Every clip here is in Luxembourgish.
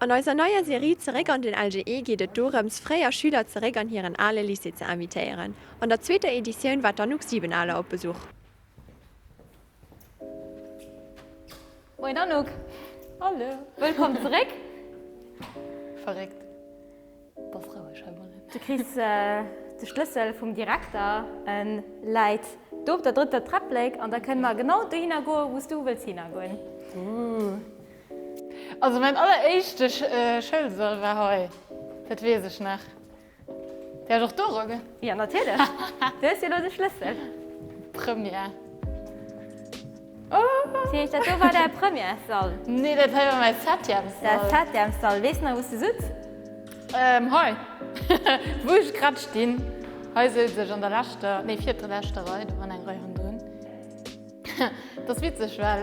An eiser neier Serie Zeréck an den LGE geet et dorëms, fréier Schüler zeréck an hiren ale Lycée ze invitéieren. An der zweeter Editioun war d'Anouk Siebenaler op Besuch. Moien Anouk! Hallo! Wëllkomm zeréck! Verréckt. Et ass roueg heibannen. Du kriss de Schlëssel vum Direkter, en läit do op der drëtter Träpplek an da kënne mer genau dohinner goen, wou s du wëlls hinnergoen. Ooh. Also mäin alleréischte Schoulsall war hei, dat weess ech nach. Däerf ech och do erogoen? Jo, natierlech. Du hues jo elo de Schlëssel. Première. Dat heescht, dat do war däi Premièressall? Nee, dat hei war mäi Septièmessall. Däi Septièmessall. Weess de nach, wou s de sutz? Hei, wou ech grad stinn. Hei souz ech an der leschter, nee, virleschter Rei, do war eng Rei hannendrun. Dat ass witzeg, well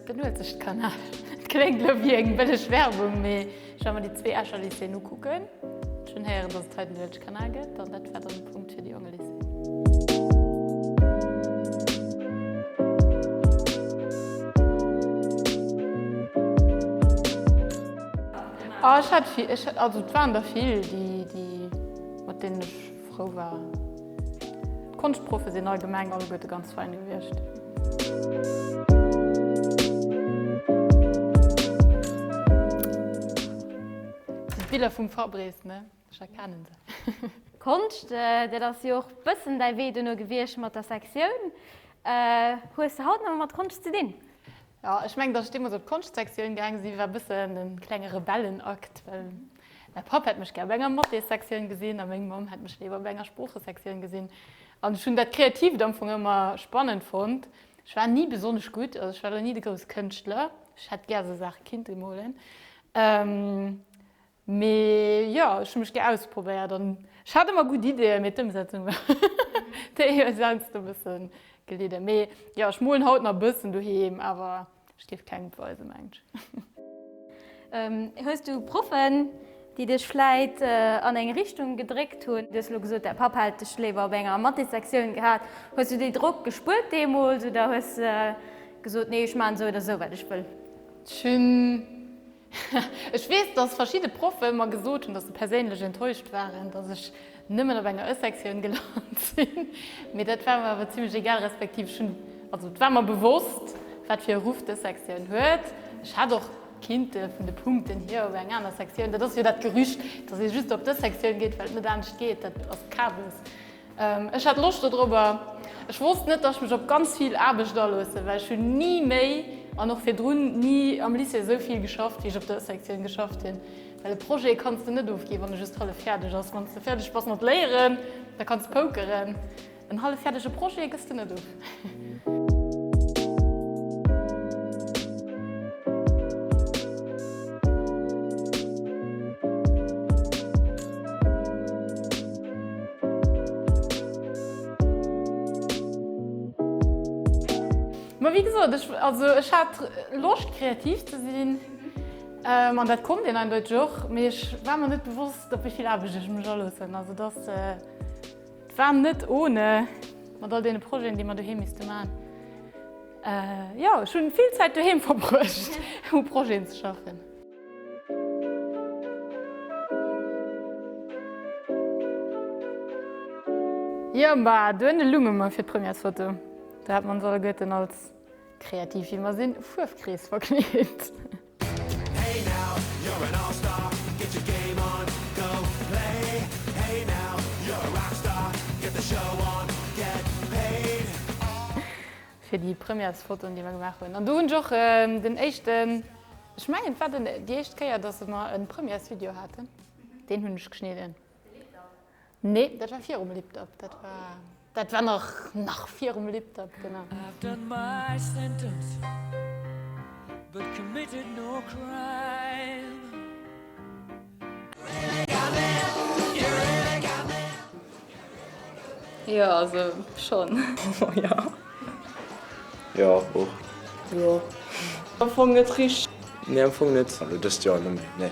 den Uelzechtkanal, et kléngt elo wéi eng bëlleg Werbung, mee ech war mer déi zwee Escher Lycéeën ukucken. Ech hunn héieren, datt et hei den Uelzechtkanal gëtt an dat war dann de Punkt fir de Jongelycée. Oh, ech hat vill, ech, also et waren der vill, déi, déi, mat deenen ech frou war. D'Konschtproffe sinn allgemeng alleguerte ganz fein gewiescht. D'Biller vum Fabrice, ne? Ech erkennen se. Konscht, dat ass jo och bëssen däi Wee dono gewiescht mat der Sektioun. Hues de haut nach mat Konscht ze dinn? Jo, ech mengen, datt ech deemools op d'Konschtsektioun gaang sinn, war e bëssen e klenge Rebellenakt, well mäi Papp hätt mech gär op enger Mathéssektioun gesinn a meng Mamm hätt mech léiwer op enger Sproochesektioun gesinn. An ech hunn dat Kreatiivt am Fong ëmmer spannend fonnt. Ech war ni besonnesch gutt, also ech war elo ni de grousse Kënschtler, ech hätt gär esou Saache kinnte molen. Mee jo, ech hu mech gär ausprobéiert an ech hat ëmmer gutt Ideeën, mee d'Ëmsetzung war déi huet heiansdo e bësse gelidden. Mee jo, ech molen haut nach e bëssen doheem, awer ech géif kengem et weisen, mengen ech. Hues du Proffen, déi dech vläit an eng Richtung gedréckt hunn? Du hues elo gesot, däi Papp hätt dech léiwer op enger Mathéssektioun gehat. Hues du dee Drock gespuert deemools oder hues de gesot, nee, ech maachen esou oder esou, wat ech wëll? Ech hunn Ech weess, dass verschidde Proffe mer gesot hunn, dass se perséinlech enttäuscht waren, dass ech nëmmen op enger Ë-Sektioun gelant sinn. Mee dat war mer awer zimlech egal, respektiv ech hunn, also et war mer bewosst, wat fir e Ruff d'Ë-Sektioun huet. Ech hätt och kinnte vun de Punkten hier op eng aner Sektioun. Dat ass jo dat Gerücht, dass ee just op d'Ë-Sektioun geet, well et net anescht geet. Dat ass Kabes. Ech hat Loscht dodrobber. Ech wosst net, dass ech mech op ganz vill Aarbecht aloossen, well ech hunn ni méi an och virdrun ni am Lycée esou vill geschafft, wéi ech op der Sektioun geschafft hunn. Well e Projet kanns de net ofginn, wann e just hallef fäerdeg ass. Wann s de fäerdeg bass mat léieren, da kanns de pokeren. En hallef fäerdege Projet gëss de net of. Ma wéi gesot, ech, also ech hat Loscht kreativ ze sinn an dat konnt een eindeuteg och, mee ech war mer net bewosst op wéi vill Aarbecht ech mech aloossen. Also dass, et war net ohne mat all deene Projeten déi mer doheem misste man. Jo, ech hunn vill Zäit doheem verbruecht u Projeten ze schaffen. Jo, ma duerno lunge mer fir d'Premièresfoto. Do hat mer ons alleguerten als, kreativ wéi mer sinn, Fuerfkrees verkleet. Fir déi Premièresfotoen, déi mer gemaach hunn. An do hunn ech och den éischten. Ech mengen et war den déi éischt Kéier dass mer en Premièresvideo haten. Deen hunn ech geschnidden. Nee, dat war virum Liptop. Dat war dat war nach nach virum Liptop, genau. Jo, also schon. Oh jo. Jo, och. Jo. Am Fong net richteg. Nee, am Fong net. Elo dëst Joer net méi, nee.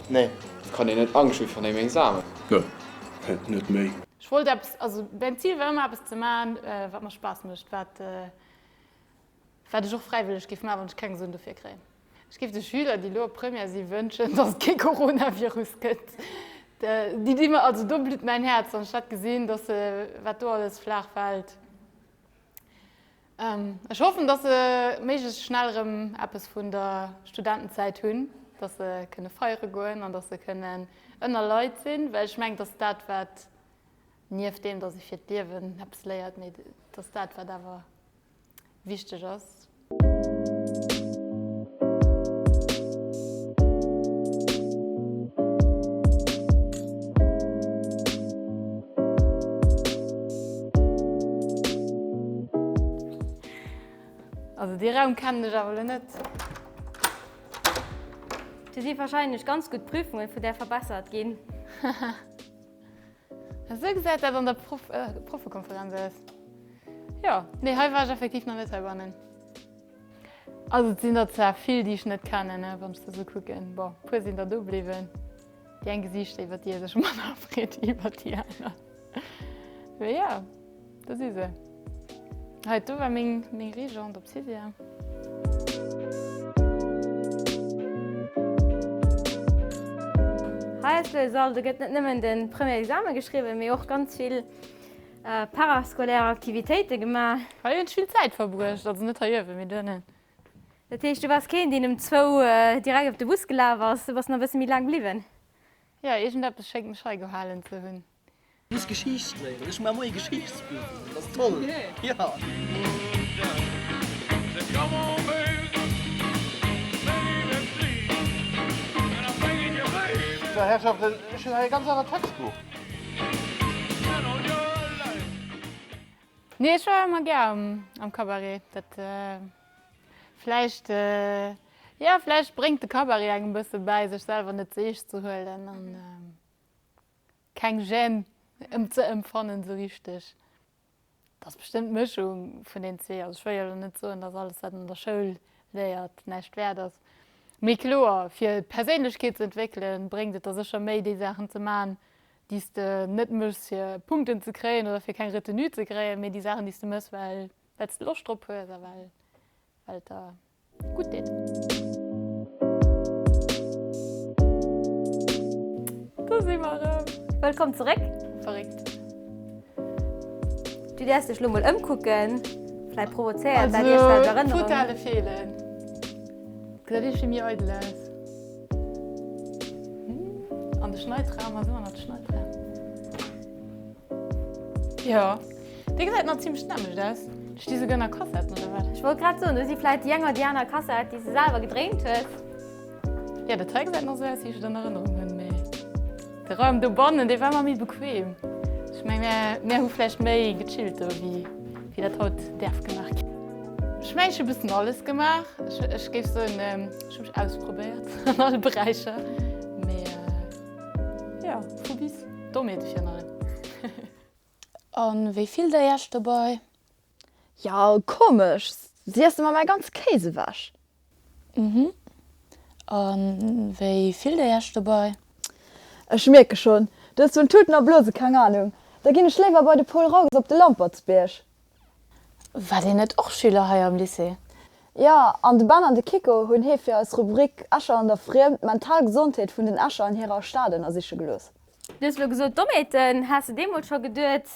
Nee. Kann een net Angscht hu virun engem Examen? Nee, net méi. Ech wollt eppes, also mäin Zil war ëmmer eppes ze maachen, wat mer Spaass mécht, wat wat ech och fräiwëlleg géif maachen, wann ech keng Suen dofir kréien. Ech géif de Schüler, déi elo op Première si wënschen, datt et kee Coronavirus gëtt. Déi di mer, also do blutt mäin Häerz, wann ech dat gesinn, datt se, wat do alles flaach fält. Ech hoffen, datt se méiglechst schnell erëm eppes vun der Studentenzäit hunn, datt se kënne feiere goen an datt se kënnen ënner Leit sinn, well ech mengen, datt dat wat nieft deem, datt ee fir d'Liewen eppes léiert, mee datt dat wat awer wichteg ass. Also dee Raum kennen ech awer elo net. Do si wahrscheinlech ganz gutt Prüfungen vu där verbessert ginn. Esou gesäit dat an der Proffekonferenz aus. Jo, nee, hei war ech effektiv nach net heibannen. Also et sinn der zwar vill, déi ech net kennen, wann ech se sou kucken. Bon, e puer sinn der do bliwwen. Déi eng Gesiichter, iwwer déi ee sech manner freet wéi iwwer déi aner. Mee jo. Do si se. Hei, do war meng, meng Régente op Sixième. Hei ass de Sall, do gëtt net nëmmen de Premier Examen geschriwwen, mee och ganz vill parascolaire Aktivitéite gemaach. Hei hunn ech vill Zäit verbruecht, also net hei uewen, mee doënnen. Dat heescht, du waars keen, deen um zwou direkt op de Bus gelaf ass, du bass nach e bësse méi laang bliwwen? Jo, iergendeppes schéngt mech hei gehalen ze hunn. Muss Geschicht léieren. Ech hu moie Geschichtsprüfung. Dat ass toll. Jo. So, Herrschaften, ech hunn hei e ganz anert Textbuch. Nee, ech war ëmmer gär am Cabaret. Dat vläicht, jo, vläicht bréngt de Cabaret engem e bësse bäi, sech selwer net ze eescht ze huelen an. Keng Gêne ze empfannen sou richteg. Et ass bestëmmt d'Mëschung vun den zwee. Also ech wëll jo elo net soen, dass alles wat een an der Schoul léiert näischt wäert ass. Mee kloer, fir d'Perséinlechkeet ze entwéckelen, bréngt et der sécher méi déi Saachen ze man, déi s de net méchs fir Punkten ze kréien oder fir keng Retenue ze kréien, mee déi Saachen déi s de méchs well well s de Loscht drop hues a well well et der Gutt deet. Do si mer erëm. Wëllkomm zeréck. Verréckt. Du däerfs dech lo mol ëmkucken. Vläit provozéiert dat iech selwer Erënnerungen. Also, d'Fotelle feelen. Gesäit iergendwéi méi eidel aus. An de Schneidraum ass ëmmer nach de Schneidraum. Jo, dee gesäit nach zimlech d'nämmlecht aus. Do sti souguer nach Kassetten, oder wat? Ech wollt grad soen, do si vläit déi eng oder déi aner Kassett, déi s de selwer gedréint hues. Jo, dat hei gesäit nach esou aus, wéi ech et an Erënnerung hunn, mee de Raum dobannen, dee war mer méi bequem. Ech meng, mär, mär hu vläicht méi gechillt do, wéi, wéi dat haut däerf gemaach ginn. Ech mengen, ech hu bëssen alles gemaach. Ech, ech géif soen, ech hu mech ausprobéiert an alle Beräicher, mee. Jo, vu bis. Dommheete virun allem. An wéi fillt der iech dobei? Jo, komesch, si iesse mer mäi ganze Kéis ewech. Mhm. A wéi fillt der iech dobei? Ech mierke schonn, du hues vun Tuten a Blose keng Anung. Da ginn ech léiwer bei de Paul Rauges op de Lampertsbierg. War deen net och Schüler hei am Lycée? Jo, an de Ben an de Kiko hunn hee fir eis Rubrik Escher an der Friemt d'mental Gesondheet vun den Escher an hirer Stad ënnersiche gelooss. Du hues elo gesot Dommheeten. Has de deemools scho geduet,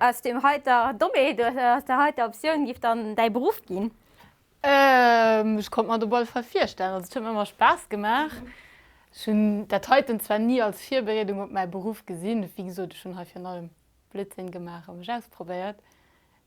aus deem heiter Dommheet oder aus der heiter Optioun giff dann däi Beruff ginn? Ech konnt mer et op alle Fall virstellen. Also et huet mir ëmmer Spaass gemaach. Ech hunn dat heiten zwar ni als Virbereedung op mäi Beruff gesinn. Wéi gesot, ech hunn hei virun allem Blödsinn gemaach a mech ausprobéiert.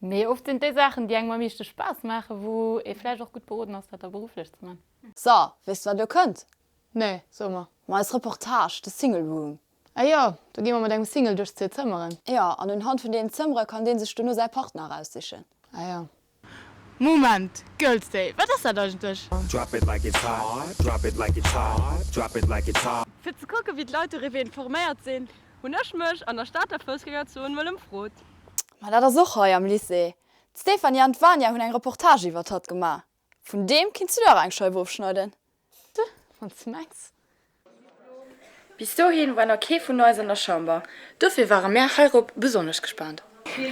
Mee oft sinn et déi Saachen, déi engem am meeschte Spaass maachen, wou ee vläicht och gutt beroden ass, dat da berufflech ze man. So, weess de wat elo kënnt? Nee, so mer. Ma eis Reportage, de Single Room. Ah jo, do gi mer mat engem Single duerch zwee Zëmmeren. Jo, an unhand vun deenen Zëmmere kann dee sech dono säi Partner eraussichen. Ah jo. Moment, Girls Day, wat ass dat eigentlech? Drop it like it's hot, drop it like it's hot, drop it like it's hot. Fir ze kucken, wéi d'Leit doriwwer informéiert sinn, hunn ech mech an der Stater Foussgängerzon mol ëmfrot. Ma dat ass och hei am Lycée. D'Stéphanie an d'Vania hunn eng Reportage iwwert hatt gemaach. Vun deem kinns du der och eng Scheif ofschneiden. Wann s de mengs. Bis dohin war nach kee vun eis an der Chamber. Dofir ware mär heirop besonnesch gespaant. Mir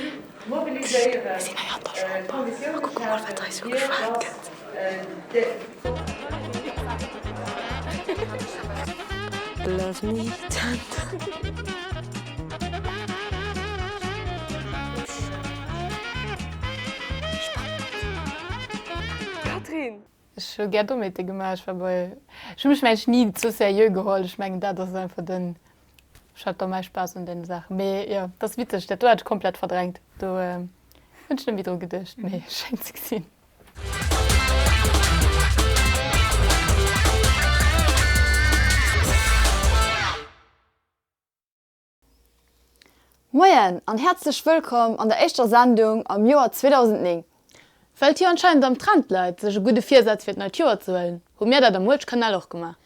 sinn hei an der Chamber a kucke mol wat hei sou geschwat gëtt. Love me tender. Catherine! Ech hu gär Dommheete gemaach. Ech war bei, ech hu mech mengen ech ni ze seriö geholl. Ech mengen dat ass einfach den, ech hat da mäi Spaass un deene Saachen. Mee jo, dat ass witzeg, dat do hat ech komplett verdrängt. Do hunn ech net méi dru geduecht, mee schéin ze gesinn. Moien an häerzlech wëllkomm an der éischter Sendung am Joer 2009. Well et jo anscheinend am Trend leit, sech e gudde Virsaz fir d'neit Joer ze huelen, hu mir dat am Muertkanal och gemaach.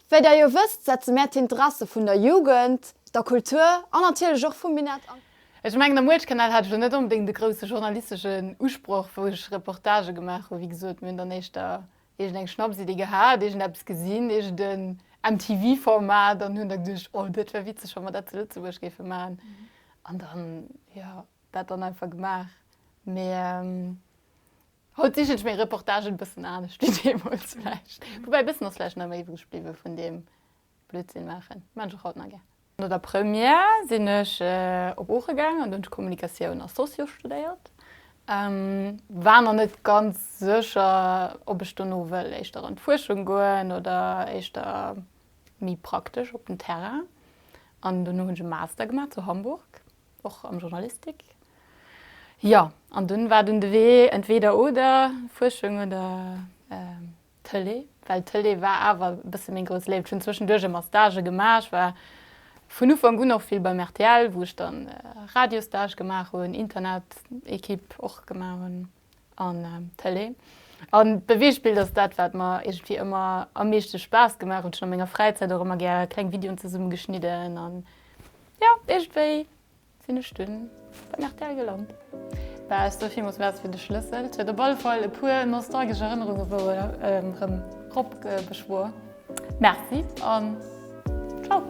Wéi der jo wësst, setze mär d'Interesse vun der Jugend, der Kultur an natierlech och vum Minett an. Ech mengen, am Muertkanal hat ech lo net onbedéngt e grousse journalisteschen Usproch, wou ech Reportagë gemaach hu. Wéi gesot, mir hunn dann éischter iergend eng Schnapsidee gehat, iergend eppes gesinn, iergend en MTV-Format an hunn da geduecht, oh dat wär witzeg, wa mer dat zu Lëtzebuerg géife maachen. An dann, jo, dat dann einfach gemaach. Mee haut sichen ech meng Reportagen e bëssen anescht wéi deemools vläicht. Woubäi e bëssen ass vläicht nach ëmmer iwwreg bliwwe vun deem Blödsinn maachen. Maachen ech och haut nach gär. No der Première sinn ech op Ooche gaang an do hunn ech Kommunikatioun a Socio studéiert. War nach net ganz sécher, ob ech dono wëll éischter an d'Fuerschung goen oder éischter méi praktesch op den Terrain. An dono hunn ech e Master gemaach zu Hamburg, och am Journalistik. Jo, an dunn war dunn de Wee entweder oder, Fuerschung oder Tëlee, well Tëlee war awer e bësse meng grouss Léift. Ech hunn zwëschenduerch ëmmer Stagë gemaach, ech war vun Ufank un och vill beim rtl, wou ech dann Radiostage gemaach hunn, Internet-Equipe och gemaach hunn an Tëlee. An d'Beweegtbild ass dat, wat mer iergendwéi ëmmer am meeschte Spaass gemaach huet. Ech hunn a menger Fräizäit och ëmmer gär kleng Videoen zesummegeschnidden an jo, iergendwéi Sinn ech dunn beim rtl gelant. Bah, ech soe villmools Merci fir de Schlëssel. Et huet op alle Fall e puer nostalgesch Erënnerunge wou erëm ropbeschwuer. Merci an ciao!